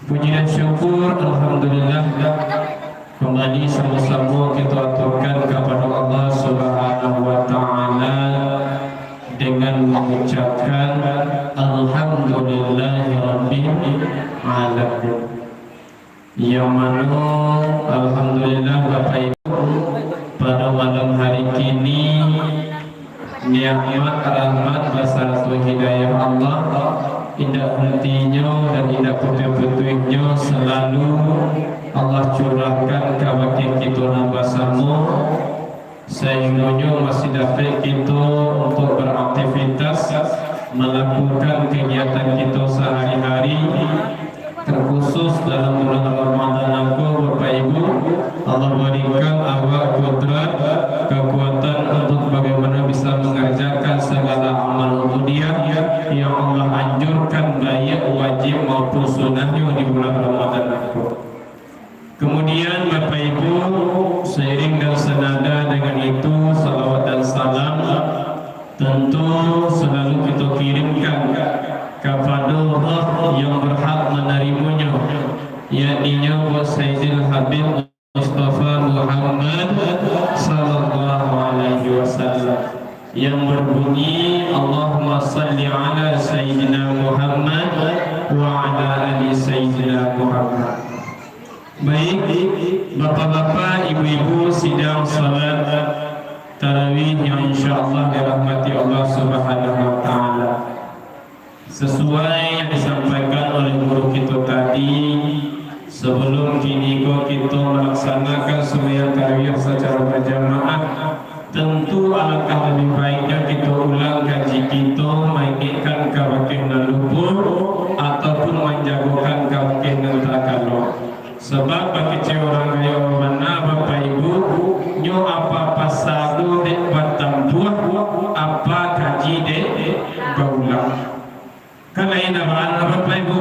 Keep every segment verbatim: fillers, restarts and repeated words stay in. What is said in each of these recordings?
Puji dan syukur, alhamdulillah, kembali samo-samo kita aturkan kepada Allah Subhanahu wa Ta'ala dengan mengucapkan Alhamdulillahirabbil alamin. Yang mano, alhamdulillah, Bapak Ibu, pada malam hari kini, nikmat, rahmat, basarato hidayah Allah indak hentinyo dan indak putuih-putuihnyo salalu Allah curahkan kabake kito nan basamo, sainggonyo masih dapek kito untuk beraktivitas, malakukan kegiatan kito sahari-hari, terkhusus dalam bulan Ramadan nangko, Bapak Ibu, Allah barikan awak kudrat, kekuatan untuk bagaimana bisa mengerjakan segala amal ubudiyah yang Allah anjurkan, baik wajib maupun sunahnyo di bulan Ramadan nangko. Kemudian, Bapak Ibu, seiring dan senada dengan itu, salawat dan salam tentu selalu kita kirimkan kepada Allah yang berhak menerimanyo, yakninyo buat Sayyidil Habib Mustafa Muhammad sallallahu alaihi wasallam, yang berbunyi, "Allahumma salli ala Sayyidina Muhammad wa ala ali Sayyidina Muhammad." Baik, bapak-bapak, ibu-ibu, sidang salat tarawih yang insyaallah dirahmati Allah Subhanahu wa Ta'ala. Sesuai yang disampaikan oleh guru kito tadi, sebelum kini ko kito melaksanakan sumbayang tarawih secara berjamaah, tentu alangkah lebih baiknya kito ulang kaji kito, maingekkan kabakeh nan luput, ataupun manjagokan kabakeh nan takalok. Sebab bakecek urang kayo bana, Bapak Ibu, nyo apa pasado dek batampuah, apa kaji dek baulang. Kan lain abaan, Bapak Ibu?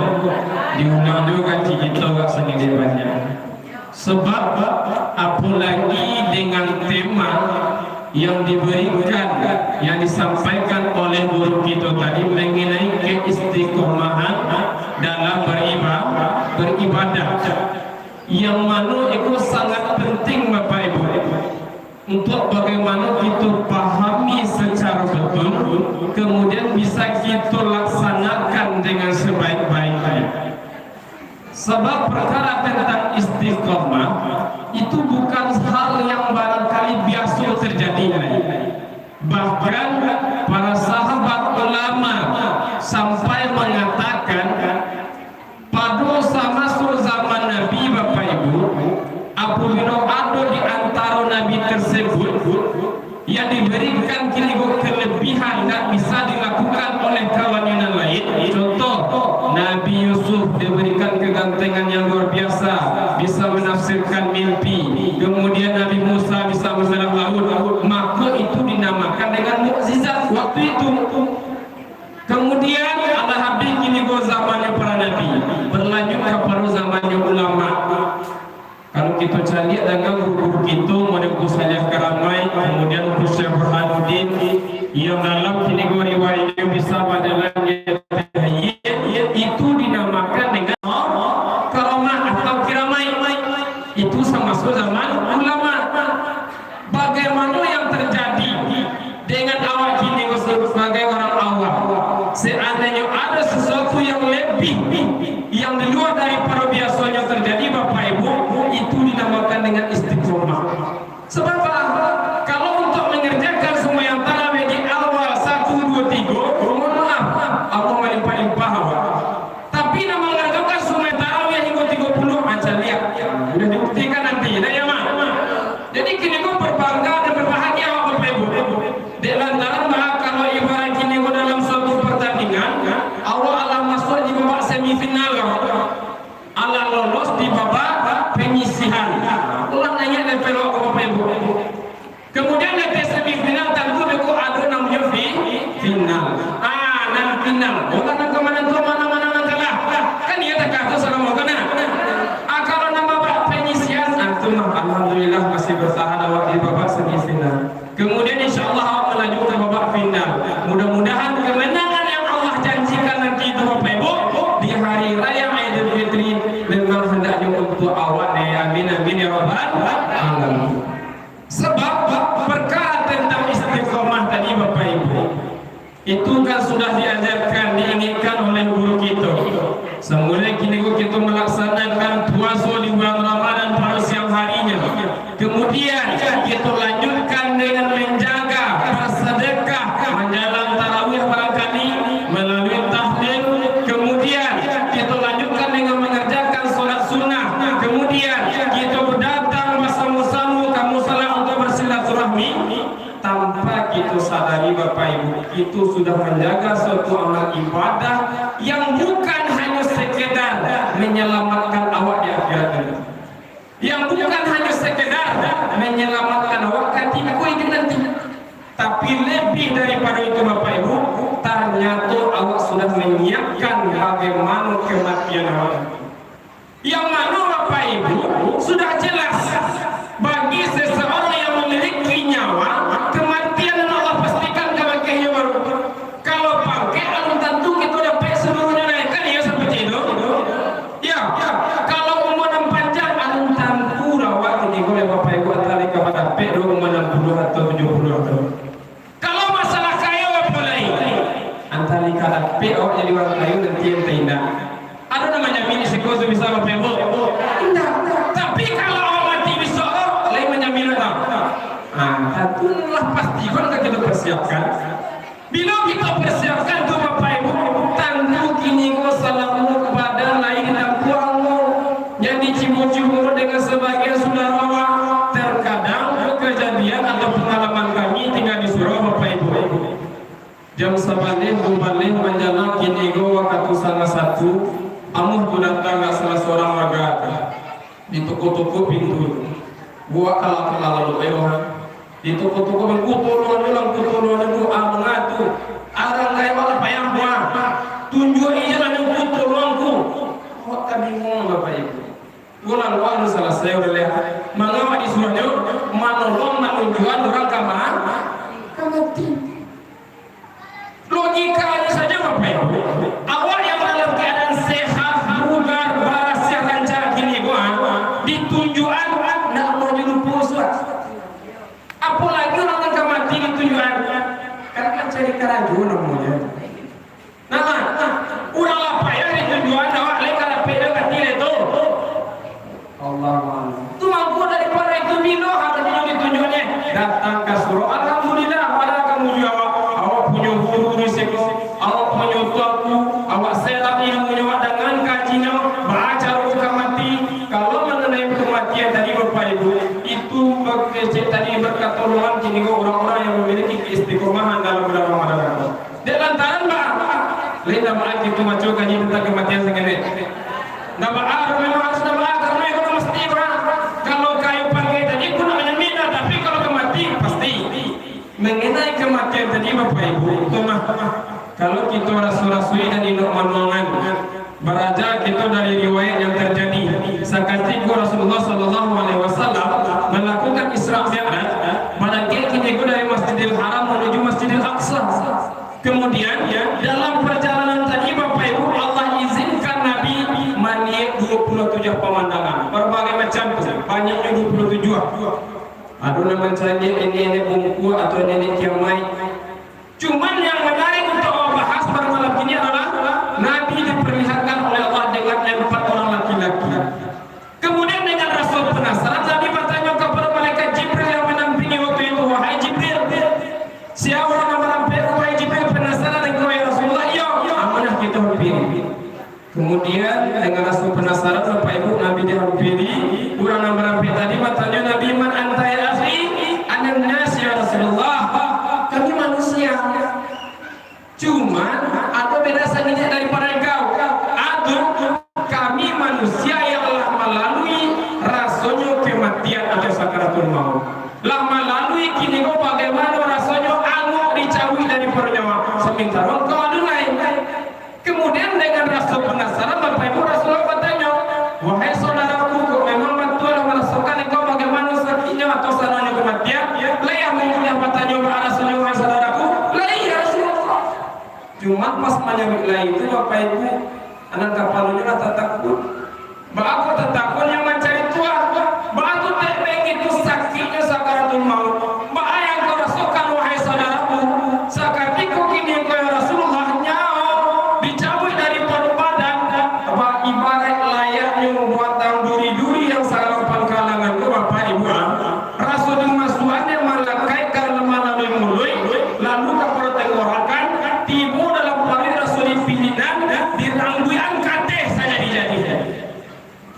Diulang juo kan, cik, kito agak sadikit banyak. Sebab, apolagi dengan tema yang diberikan, yang disampaikan oleh guru kito tadi mengenai keistiqomahan dalam beriba-, beribadah. Yang mano itu sangat penting, Bapak Ibu. Untuk bagaimana kita pahami secara betul, kemudian bisa kita laksanakan dengan sebaik-baiknya. Sebab perkara tentang istiqomah itu bukan hal yang barangkali biasa terjadi lai. Bahkan para sahabat ulama sampai mengatakan, pado samaso zaman Nabi, Bapak Ibu, apabila ado di antaro nabi tersebut yang diberikan kini ko kelebihan, ndak bisa dilakukan oleh kawannyo nan lain. Contoh, Nabi Yusuf diberikan kegantengan yang luar biasa, bisa menafsirkan mimpi. Kemudian Nabi Musa bisa membelah laut. Maka itu dinamakan dengan mukjizat waktu itu. Kemudian, alah habih kini ko zamannyo para nabi, berlanjut kapado zamannyo ulama. Kalau kito caliak dengan guru-guru kito, model Abu Saleh Karamai, kemudian Abu Syekh Burhanuddin, yang dalam kini ko riwayatnyo bisa bajalan, itu dinamakan dengan karamah atau kiramai. Itu samaso zaman ulama. Bagaimana yang terjadi dengan awak kini ko sebagai orang awam? Seandainya ada sesuatu yang lebih, yang di luar daripada biasanya terjadi, Bapak Ibu, itu dinamakan dengan istiqomah. Sebab apa? Kalau untuk mengerjakan sembahyang tarawih di awal satu, dua, tiga, mohon maaf, Allah melimpah-limpah awak. Tapi nak mangarjokan sumbayang tarawih hinggo tigo puluah, macam liak. Udah dibuktikan nanti, dah ya, Mak? Jadi, kini ko berbangga dan berbahagia awak, Bapak Ibu. Dek lantaran bah, kalau ibarat kini ko dalam suatu pertandingan, awak alah masuk di babak semifinal, alah lolos di babak penyisihan. Ulang nanya level awak, Bapak Ibu. Kemudian, di semifinal, tantu beko ado namonyo fi-, final. Ah, nan final. Bukan nan ka manantuan mana-mana nan kalah. Kan iyo takah tu, saudara, kan? Ah, kalau nan babak penyisihan, ah, tu mah, alhamdulillah, masih bertahan awak di babak semifinal. Kemudian, insya Allah, awak melaju ke babak final. Mudah-mudahan kemenangan yang Allah janjikan nanti itu, Bapak Ibu, di hari raya Itu kan sudah diajarkan, diingatkan oleh guru kita. Samulai kini ko kita melaksanakan puasa di bulan Ramadan pada siang harinya. Kemudian, kita lanjutkan dengan menjaga, bersedekah, menjalan tarawih barangkali, melalui tahlil. Kemudian, kita lanjutkan dengan mengerjakan sholat sunnah. Kemudian, kita datang bersama-sama ke musala untuk bersilaturahmi. Tanpa kita sadari, Bapak Ibu, kita sudah menjaga suatu amal ibadah yang bukan hanya sekedar menyelamatkan awak di akhirat nanti. Yang bukan hanya sekedar menyelamatkan awak ketika idup nanti. Tapi lebih daripada itu, Bapak Ibu, ternyata awak sudah menyiapkan bagaimana kematian awak nanti. Yang mana, Bapak Ibu, sudah jelas, bagi seseorang yang memiliki nyawa, kematian nan Allah pastikan ka bakeh nyo baru. Kalau pangkek, alun tantu kito dapek saluruhnyo, kan iyo, saperti itu? Ya, kalau umua nan panjang, alun tantu rawak kini ko, Bapak Ibu, antah lai ka badapek doh umua anam puluah atau tujuah puluah tu. Kalau masalah kayo, apo lai? Antah lai ka dapek awak jadi urang kayo, nanti antah indak. Ado nan manjamin siko tu bisa, Bapak Ibu? Indak. Tapi kalau awak mati bisuak, lai manjamin atau? Ah, tantu lah pasti kan ka kito persiapkan. Bilo kito persiapkan tu, Bapak Ibu, tantu kini ko salamo badan lai ditampuah anggo. Jan dicimbo-cimbo dengan sabagian sudaro awak. Terkadang kajadian atau pangalaman kami tingga di surau, Bapak Ibu. Jam sabaleh, duo baleh manjalang kini ko wakatu satangah satu, amuah tu datang ka salah surang warga. Ditokok-tokok pintu. Buek kalah-kalah lalu, eh, wah. Ditokok-tokok pintu, "Tolong, tolong, tolong, tolong, ah, manga tu. Arang kayo lah payah buah. Tunjuak ija lah nunggu tolong ku." Awak tabingong, Bapak Ibu. Bulan awak tu salasai urang lihat. Manga awak disuruahnyo manolong, manunjuakan urang ka ma-, ka mati. Logikanyo sajo, Bapak Ibu. Awak yang dalam keadaan sehat, bugar, barasiah, rancak kini ko, ah, ditunjuakan, nak mau jadi pusuak. Apolagi urang nan ka mati ditunjuakan. Kan mancari karajo namonyo. Nah, urang lah payah ditunjuakan, awak lai ka dapek dek mati lai tu. Allahu Akbar. Tu mangko daripado itu, bilo harusnyo ditunjuaknyo? Datang ka surau, alhamdulillah, pada kamu jua awak. Awak punyo guru di siko, awak punyo tuanku, awak serak ilmunyo, awak dangan kajinyo, baa caro ka mati. Kalau mangenai kematian tadi, Bapak Ibu, itu kecek tadi berkat tolongan kini ko urang-urang yang memiliki keistiqomahan dalam bulan Ramadan. Dek lantaran baa? Lain ndak baa kito maco kaji tantang kamatian saketek. Ndak baa, memang harus ndak baa, karano itu mesti baa. Kalau kayo pangkek tadi, aku nak manyamin lah, tapi kalau ka mati, pasti. Mengenai kematian tadi, Bapak Ibu, tu mah, kalau kito rasu-rasui dan indak manuangan, baraja kito dari riwayat yang terjadi, sakatiko Rasulullah sallallahu alaihi wasallam melakukan Isra Mi'raj, barangkek kini ko dari Masjidil Haram menuju Masjidil Aqsa. Kemudian, dalam perjalanan tadi, Bapak Ibu, Allah izinkan Nabi maliek duo puluah tujuah pamandangan. Barbagai macam tu, banyaknyo duo puluah tujuah. Ado nan mancaliak nenek-nenek bungkuak atau nenek kiamaik. Cuman yang menarik untuk awak bahas pada malam ini adalah Nabi diperlihatkan oleh Allah dengan empat orang laki-laki. Kemudian dengan rasa penasaran, Nabi batanyo kepada malaikat Jibril yang mendampingi waktu itu, "Wahai Jibril, sia urang nan marampek, wahai Jibril, penasaran engkau, ya Rasulullah?" "Iyo, amanah kito hampiri." Kemudian dengan rasa penasaran, Bapak Ibu, Nabi dihampiri, urang nan marampek tadi batanyo Nabi, "Man anta ya akhi?" "Anan nas, ya Rasulullah, kami manusia." Cuman, ado beda sangidik daripado engkau. Ado, kami manusia yang lah malalui rasonyo kematian atau sakaratul maut. Lah malalui kini ko bagaimana rasonyo angok dicabuik daripado nyawa. Samantaro engkau ado lai. Kemudian dengan raso penasaran, Bapak Ibu, Rasulullah batanyo, "Wahai saudaraku, kok memang batua lah marasokan engkau bagaimana sakiknyo atau sanangnyo kematian?" "Lai ambo buliah batanyo baa rasonyo, wahai saudaraku?" "Lai, ya Rasulullah." Cuma pas manyabuik lai tu, Bapak Ibu, anak kapalonyo lah tatakun. Baa kok tatakun, yang mancari tuah? Baa tu dek baitu sakiknyo sakaratul maut? Baa yang kau rasokan, wahai saudaraku? Sakatiko kini kau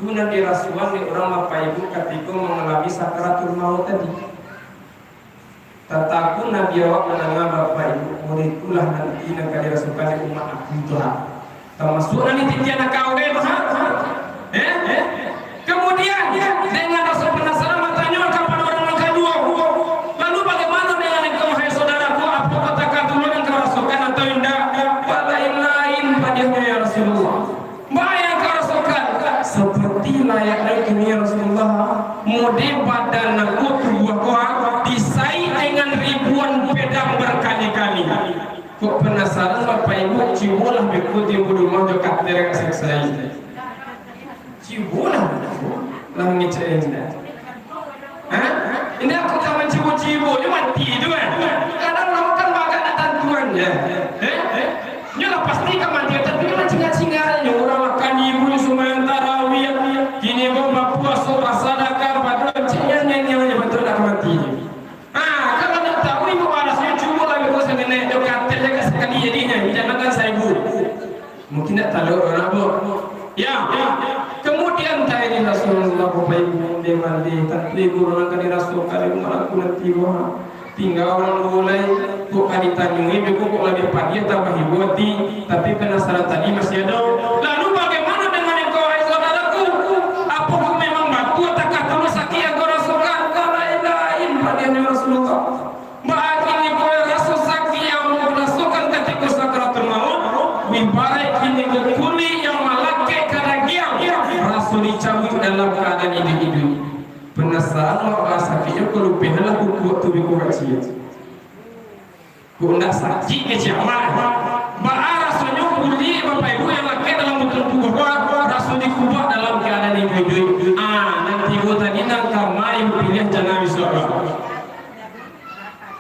Itu nan dirasuan dek urang Bapak Ibu katiko mangalami sakaratul maut tadi. Tataku Nabi awak mandanga Bapak Ibu, murid itulah nanti nan ka dirasukan dek umat aku tu, ha. Tamasuak nan dititian ka awak tu, ha. Eh? Eh? Kemudian, dengan rasa penasaran batanyo kapado urang nan kaduo, "Lalu bagaimana dengan engkau, wahai saudaraku, apakah takah dulu nan kau rasokan atau indak?" "Lain-lain padiahnyo, ya Rasulullah." Baa nan kau rasokan? Seperti layaknyo kini, ya Rasulullah, mode badan aku, tubuah aku, disayik dengan ribuan pedang berkali-kali. Kok penasaran Bapak Ibu, cubolah beko tibo di rumah jo kater ka sayik-sayik. Cubolah, lah ngecek indak. Ha? Indak, kok ka mancibo-cibo, nyo mati tu kan. Kadang urang kan bagak nak tantuan je. Eh? Eh? Nyo lah pasti ka mati, tapi nyo mancingak-cingak nyo, urang makan ibu, nyo sumbayang tarawih, kini ko bapuaso, basadakah, padahal cek nyo, nyo, nyo, nyo, batua nak ka mati. Ha, kalau nak tahu ibu balasnyo, cubolah beko saketek, jo katek je ka sakali jadinyo, jangankan saribu. Mungkin ndak talok urang tu. Ya, ya. Kemudian tadi Rasulullah, Bapak Ibu, mande-mande, tantu ibu urang ka dirasokan, ibu malaku nanti, wah. Tingga urang duo lai, kok ka ditanyoi, beko kok labiah padiah, tambah ibo ati, tapi penasaran tadi masih ado. "Lalu bagaimana dengan engkau, wahai saudaraku? Apakah memang batua takah tulun sakik yang kau rasokan?" "Lain-lain padiahnyo, Rasulullah." Baa kini ko raso sakik yang ambo rasokan katiko sakaratul maut, ibaraik kini ko kulik yang malakek ka dagiang, raso dicabuik dalam kaadaan iduik-iduik. Penasaran awak baa sakiknyo, ko lupo lah kukuak tu beko kacik. Kok ndak sakik kecek awak? Baa rasonyo kulik Bapak Ibu yang lakek dalam butuang tubuah ko, raso dikubak dalam kaadaan iduik-iduik. Ah, nan tigo tadi nan ka ma ibu piliah jana bisuak ko?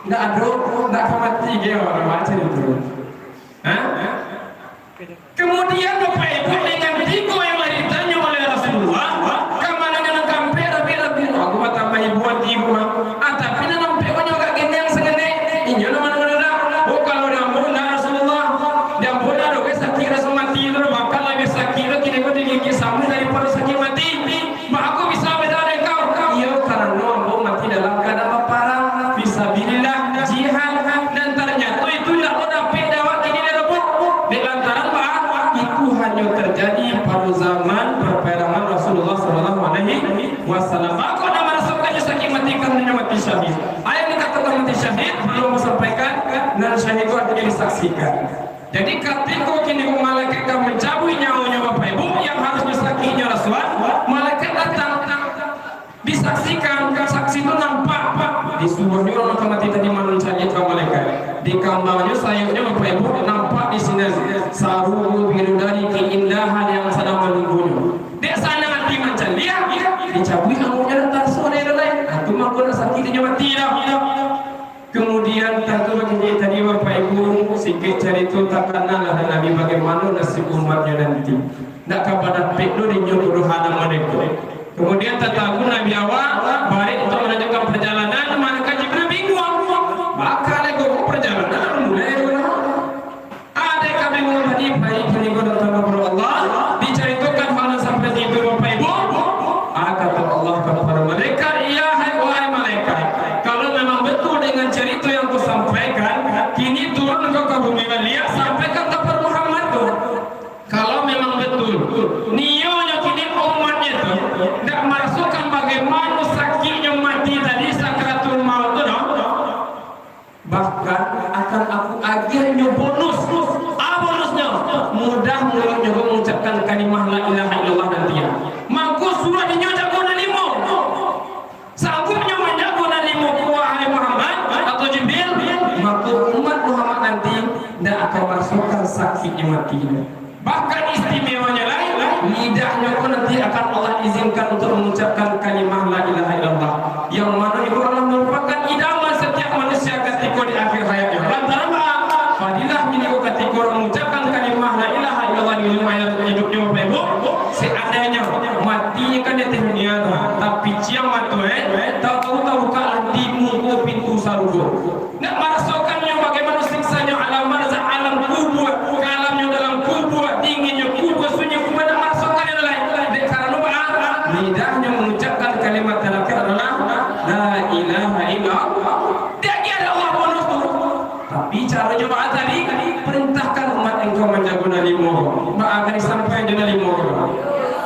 Ndak ado, ndak ka mati ge awak, baco itu. Hah? Kemudian Bapak Ibu, dengan tigo yang lah ditanyo oleh Rasulullah, ka mano nan kaampek, Rabi, Rabi, aku batambah ibo ati ko, ah. Ah, tapi nan ampek ko nyo agak genyang saketek. Inyo nan mano-mano nak? Oh, kalau di ambo ndak, Rasulullah. Di ambo ndak ado sakik raso mati tu, bahkan labiah sakik tu kini ko digigik sambuik daripado sakik mati. Baa kok bisa beda dek kau? Iyo, karano ambo mati dalam kaadaan baparang, fisabilillah, jihad, dan tarnyato itu indak lo dapek dek awak kini di Lombok. Dek lantaran baa? Itu hanyo terjadi pado zaman perperangan Rasulullah sallallahu alaihi wasallam. Baa kok ndak marasokan sakik mati karano mati syahid? Ayat dikatokan mati syahid, belum sampaikan, nan syahid itu artinyo disaksikan. Jadi, katiko kini ko malaikat ka mancabuik nyawonyo, Bapak Ibu, yang harusnyo sakiknyo rasoan, malaikat datang, disaksikan, saksi tu nampak, disuruahnyo urang ka mati tadi mancaliak ka malaikat. Dikambangnyo sayapnyo, Bapak Ibu, nampak di sinan, sarupo bidodari keindahan yang sadang manunggunyo. Dek sanang ati mancaliak, dicabuik nyawonyo, datang sore lai. Ah, tu mangko lah sakik inyo mati dah. Kemudian, tantu bagi tadi, Bapak Ibu, sikit carito takana lah dek Nabi, bagaimana nasib umatnyo nanti. Ndak ka badapek doh dinyo tuduhan amal itu. Kemudian, tatamu Nabi awak, balik untuk melanjutkan perjalanan, malaikat Jibril bingung. Baa lai ko perjalanan, mulai dulu. Ado kabingungan tadi, pai kini ko datang kapado Allah, dicaritokan hal nan sampai itu, Bapak Ibu. Ah, kato Allah kapado malaikat, "Iya, hai, wahai malaikat, kalau memang betul dengan carito yang kusampaikan, kini turun engkau ka bumi baliak, sampaikan kapado Muhammad tu. Kalau memang betul, niyonyo kini umatnyo tu ndak marasokan bagaimana sakiknyo mati tadi, sakaratul maut tu, no." Bahkan akan Aku agiah nyo bonus. Ah, bonusnyo, mudah mulutnyo ko mangucapkan kalimah la ilaha illallah nanti. Mangko suruah inyo jago nan limo. Sanggup nyo manjago nan limo ko, wahai Muhammad atau Jibril, mako umat Muhammad nanti ndak akan marasokan sakiknyo mati. Bahkan istimewanyo lai, lidahnyo ko nanti akan Allah izinkan untuk mangucapkan kalimah la ilaha illallah, yang mano itu adalah marupakan idaman satiap manusia katiko di akhir hayatnyo. Lantaran baa? Padilah kini ko katiko urang mangucapkan kalimah la ilaha illallah di ujuang hayat hidupnyo, Bapak Ibu, seandainyo mati kan di ateh dunia tu, tapiciang mato, eh, tahu-tahu tabukaklah di muko pintu sarugo. Ndak marasokan nyo bagaimana siksanyo alam barzakh, alam kubua, kalamnyo dalam kubua, dinginnyo kubua, sunyi kubua, ndak marasokan nyo lai. Dek karano baa?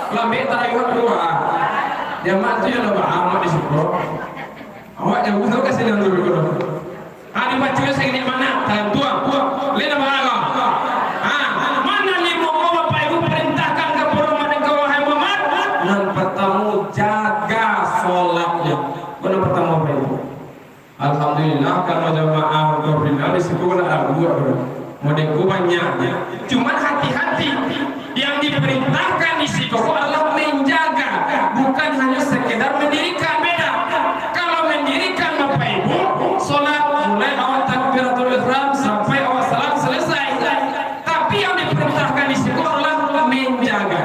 Lambek tarawih dulu, ah. Jamak tu yo lah baamak di siko. Awak jauah tu ka sinan dulu. Ah, dibaco sakali banyak, tantu, ah. Lain apa lagi? Ah, ma nan limo ko Bapak Ibu perintahkan kapado umat engkau, wahai Muhammad? Nan partamo, jaga solatnyo. Ko nan partamo, Bapak Ibu. Alhamdulillah, kalau jamaah Gofrinal di siko nak labuak tu. Model ko banyaknyo. Cuman hati-hati, yang diperintahkan di siko ko adalah menjaga, bukan hanya sekedar mendirikan, beda. Kalau mendirikan, Bapak Ibu, solat mulai awal takbiratul ihram sampai awal salam selesai. Tapi yang diperintahkan di siko adalah menjaga.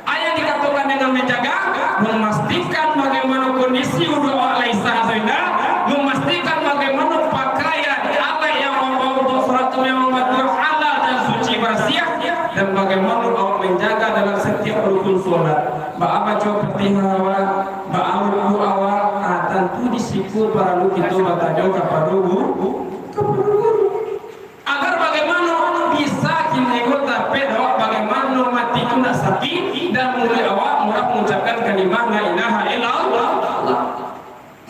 A nan dikatokan dengan menjaga, memastikan bagaimana kondisi wudu awak lai sah atau indak, memastikan bagaimana pakaian, alat yang awak bawa untuk solat tu memang batua halal dan suci barasiah, dan bagaimana awak menjaga dalam setiap rukun solat. Baa baco Fatihah awak, baa wudu awak, ah, tantu di siko paralu kito batanyo kapado gu-, kapado guru. Agar bagaimana bisa kini ko dapek awak, bagaimana mati tu nak sakik, dan muluik awak murah mengucapkan kalimah la ilaha illallah.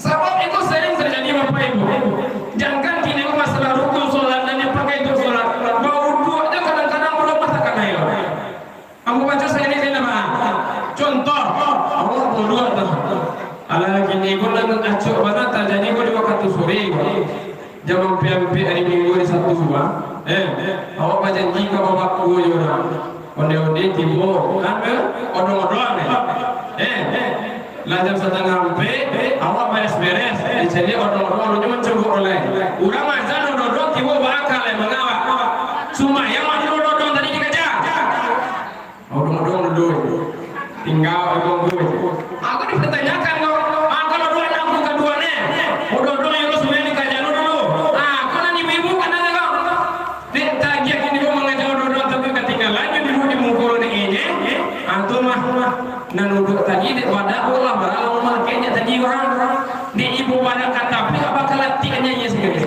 Sabab itu sering terjadi, Bapak Ibu. Jangan kini ko masalah rukun solat nan dipakai untuk solat, bawudu aja kadang-kadang belum matakan air. Ambo baco sakali, jamaah. Contoh, awak bawudu tu. Alah, kini ko nan acok bana tajadi ko di wakatu sore ko. Jam ampek-ampek ari Minggu, ari Sabtu, ah. Eh, awak bajanji ka babakua jo urang. Onde-onde tibo, kan, eh? Odong-odong, eh. Eh, lah jam satangah ampek, awak bares-bares. Dicaliak odong-odong, alunyo mancogok lai. Urang azan odong-odong tibo baakal, eh, mangawak. Sumbayang mah dulu odong-odong tadi dikaja. Odong-odong dulu. Tingga odong dulu. Aku dipertanyakan ko, ah, kalau duo anak aku kaduo ni, odong-odong yang lu sumbayang dikaja lu dulu. Ah, aku nan ibu-ibu kan nanya ko. Dek tagiah kini ko mangaja odong-odong tapi katinggalan jo dulu di muko ni, eh. Ah, tu mah, mah. Nan uduak tadi dek badak Allah, barang mangkeknyo tadi urang. Dek ibu badak ka tapi, apa kalatiknyo iyo sakali.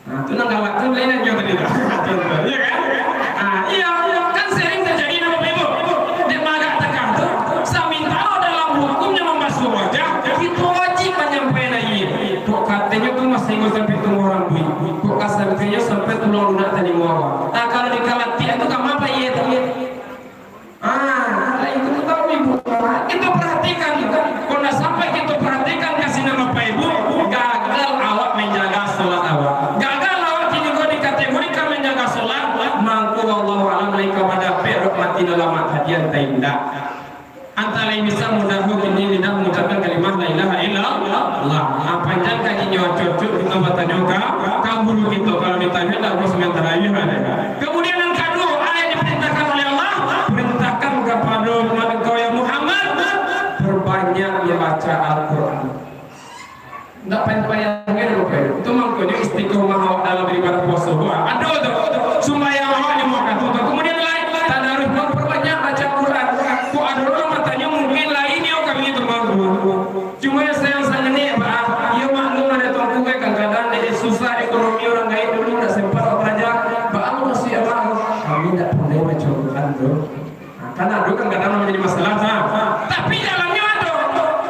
Nah, tu nan galak tu lain nyo tadi tu. Iya kan? Ah, iya, kan sering terjadi, Bapak Ibu. Dek magak takah tu, samantaro dalam hukumnyo mambasuah wajah, kito wajib manyampaian aia. Kok katonyo tu masih ingo sampai tumbuah rambuik. Kok ka sampai nyo sampai tulang lunak talimo awak. Nah, kalau di kalatik tu ka ma aia tu? Ah, lah itu tu tahu ibu. Kita perhatikan tu kan. Kalau ndak sampai kita perhatikan ka sinan Bapak Ibu, gagal awak menjaga solat awak. Gagal awak kini ko dikategorikan menjaga solat, mangko wallahu alam lai ka mandapek rahmat nan lamak tadi atau indak. Antah lai bisa mudah kini lidah mengucapkan kalimah la ilaha illallah. Ah, panjang kajinyo acok-acok kita batanyo ka, ka guru kita. Kalau ditanyo dak bos sementara ayah ada. Kemudian yang kedua, a nan diperintahkan oleh Allah, perintahkan kepada umat engkau, ya Muhammad, perbanyak membaca Al-Quran. Ndak payah-payah lagi, Bapak Ibu. Itu mangkonyo istiqomah awak dalam beribadah puasa. Wah, ado tu. Sumbayang awak di muka tu. Kemudian lain, tadarus pun perbanyak baca Quran. Kok ado urang batanyo mungkin lain yo kami tu mampu. Cuma yang sayang sanganik, Pak, iyo maklum ado tuangku kan, kadang-kadang dek susah ekonomi urang gaek dulu ndak sempat awak balajar. Pak, aku masih ya, Pak. Kami ndak pandai baca Quran tu. Nah, kan ado kan kadang manjadi masalah, nah. Tapi dalamnyo ado.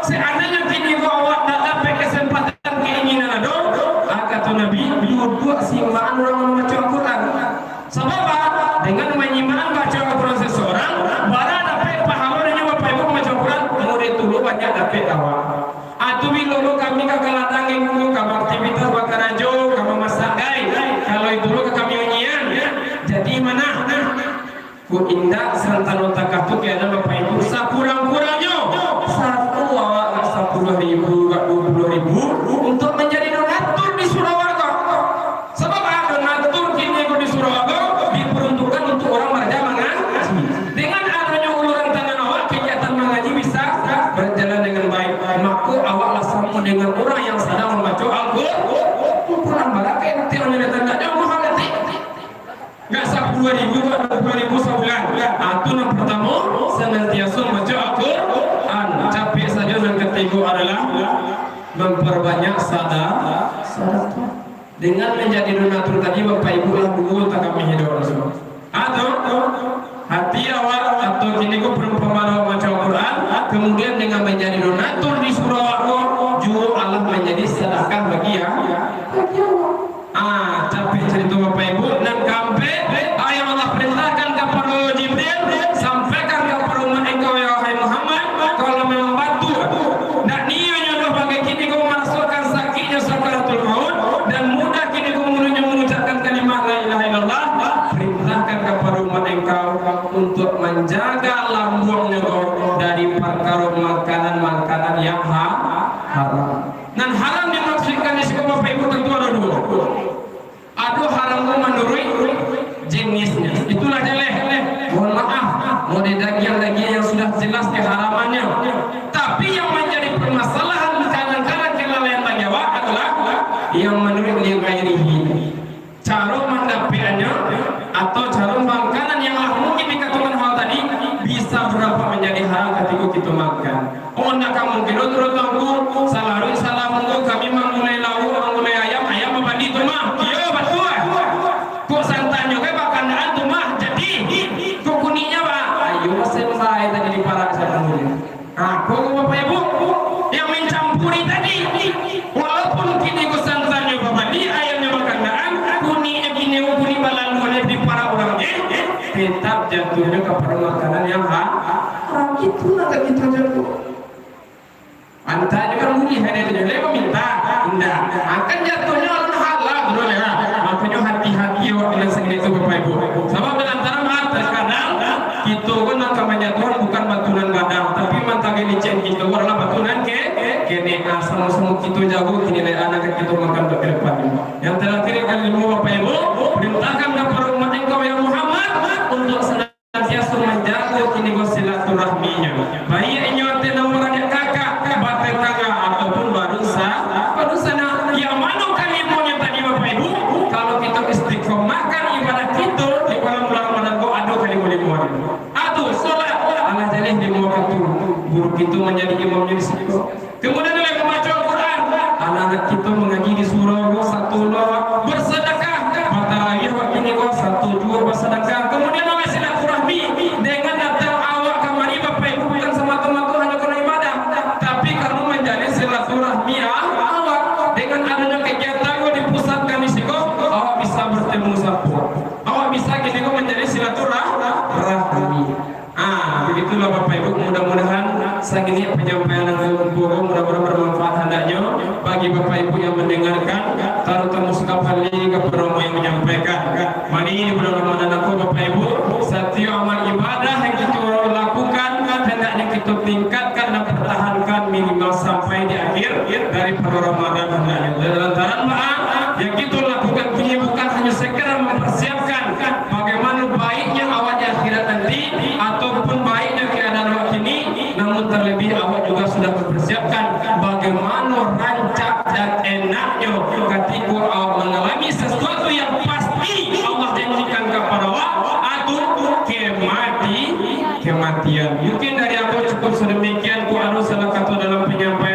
Seandainyo kini ko awak ndak dapek kesempatan keinginan ado, ah, kato Nabi, duduak simakan urang mambaco Al-Quran. Sabab apa? Dengan manyimakan baco Al-Quran seseorang, bara dapek pahalonyo Bapak Ibu mambaco Al-Quran, murid dulu banyak dapek awak. Ah, tu bilo lo kami ka kaladang, ka aktivitas bakarajo, ka mamasak, gai. Kalau itu lo ka kami unyian, jadi mana? Kok indak, santano takah tu keadaan Bapak Ibu, sakurang-kurangnyo satu awak ka sapuluah ribu, ka duo puluah ribu untuk manjadi donatur di surau awak ko. Sabab, ah, donatur kini ko di surau awak ko diperuntukkan untuk urang maraja mangaji. Dengan adonyo uluran tangan awak, kegiatan mangaji bisa berjalan dengan baik. Mako, awaklah samo dengan urang yang sadang mambaco Al-Qur-, Al-Quran. Barakai nanti urang yang datang, ndak jauh mahal nanti. Ndak sapuluah ribu, duo puluah ribu sabulan. Ah, tu nan partamo, sanantiaso mambaco Al-Quran. Capek sajo, nan katigo adalah mamparbanyak sada-, sadakah. Dengan manjadi donatur tadi, Bapak Ibu lah duo takami hidup Rasul. Atau hati awak atau Kini ko perumpamaan awak mambaco Al-Quran, kemudian dengan manjadi donatur di surau awak ko, juo alah manjadi sadakah bagi, ya, bagi awak. Ah, capek carito Bapak Ibu, nan kaampek, ah, yang Allah perintahkan kapado Jibril, sampaikan kapado umat engkau, ya wahai Muhammad, kalau memang batua, ndak nio nyo doh bagai kini ko marasokan sakiknyo sakaratul maut, dan mudah kini ko mulutnyo mangucapkan kalimat la ilaha illallah, perintahkan kapado umat engkau untuk manjaga lambuangnyo ko dari parkaro makanan-makanan yang ha-, haram. Nan haram dimaksudkan di siko, Bapak Ibu, tantu ado duo. Ado haram tu manuruik jenisnyo. Itulah jaleh. Mohon maaf, model dagiang-dagiang yang sudah jelas keharamannyo. Tapi yang manjadi permasalahan, kadang-kadang kelalaian bagi awak adalah yang manuruik li ghairihi. Caro mandapekannyo atau caro makanan yang lah mungkin dikatokan awak tadi bisa berdampak manjadi haram katiko kito makan. Oh, ndak ka mungkin, oh, turun tuangku, salaruik salam minggu kami manggulai lauak, manggulai ayam, ayam babandi tu mah. Iyo, batua. Kok santannyo kan bakandaan tu mah, jadi, kok kuniknyo, bah? Ayo, sembai tadi diparak sabananyo. Nah, kok Bapak Ibu, yang mencampuri tadi, walaupun kini ko santannyo babandi, ayamnyo bakandaan, kuniknyo kini ko kunik balalu, diparak urang, eh, tetap jatuhnyo kapado makanan yang ha-, haram. Itulah tak kito jago. Antah jo kan bunyi hadeh tu, lai maminta, indak. Akan jatuhnyo alun halal tu doh, ya. Makonyo hati-hati awak bilang sangkek tu, Bapak Ibu. Sabab dalam tarang, ah, terkadang kito ko nan ka manjatuahan bukan batu nan gadang, tapi mantagih licin kito ko adalah batu nan ke-, kenek, ah, samo-samo kito jago kini lai anak kito makan untuk ke depan. Yang terakhir kali limo, Bapak Ibu, perintahkan kapado umat engkau, ya Muhammad, untuk senantiaso manjago kini ko silaturahminyo. Baiak inyo ati nan baradiak kakak, batetangga, ataupun badusa-, badunsanak. Yang mano kalimonyo tadi, Bapak Ibu, kalau kito istiqomahkan ibadah kito di bulan Ramadan ko, ado kalimo-limo. Ado solat, alah jaleh limo wakatu. Guru kito manjadi imamnyo di siko. Kemudian oleh pambaco Al-Quran, anak-anak kito mangaji di surau ko, satu lo bersedekah, batarawiah wakini ko, satu juo bersedekah. Kemudian oleh silaturahmi, dengan datang awak kamari, Bapak Ibu, bukan semata-mata hanya karena ibadah, tapi karena manjalin silaturahmi awak. Dengan adanya kegiatan ko dipusatkan di siko, awak bisa bertemu sapo. Awak bisa kini ko manjalin silaturah-, rahmi. Ah, begitulah Bapak Ibu, mudah-mudahan sagini penyampaian nan mudah-mudahan bermanfaat handaknyo bagi Bapak Ibu yang mendengarkan, tarutamo sakali ka Romo yang menyampaikan. Mari di bulan Ramadan ko, Bapak Ibu, satiok amal ibadah yang kito lakukan, hendaknyo kito tingkatkan dan pertahankan minimal sampai di akhir dari bulan Ramadan handaknyo. Dan lantaran baa yang kito lakukan kini bukan hanya sekedar mempersiapkan bagaimana baiknya awak di akhirat nanti, ataupun baiknya keadaan awak kini, namun terlebih awak juga sudah mempersiapkan bagaimana rancak dan enaknyo ketika awak mengalami sesuatu yang pasti Allah janjikan kepada awak, atau kemati-, kematian. Mungkin dari aku cukup sedemikian, ku anu salah kata dalam penyampaian.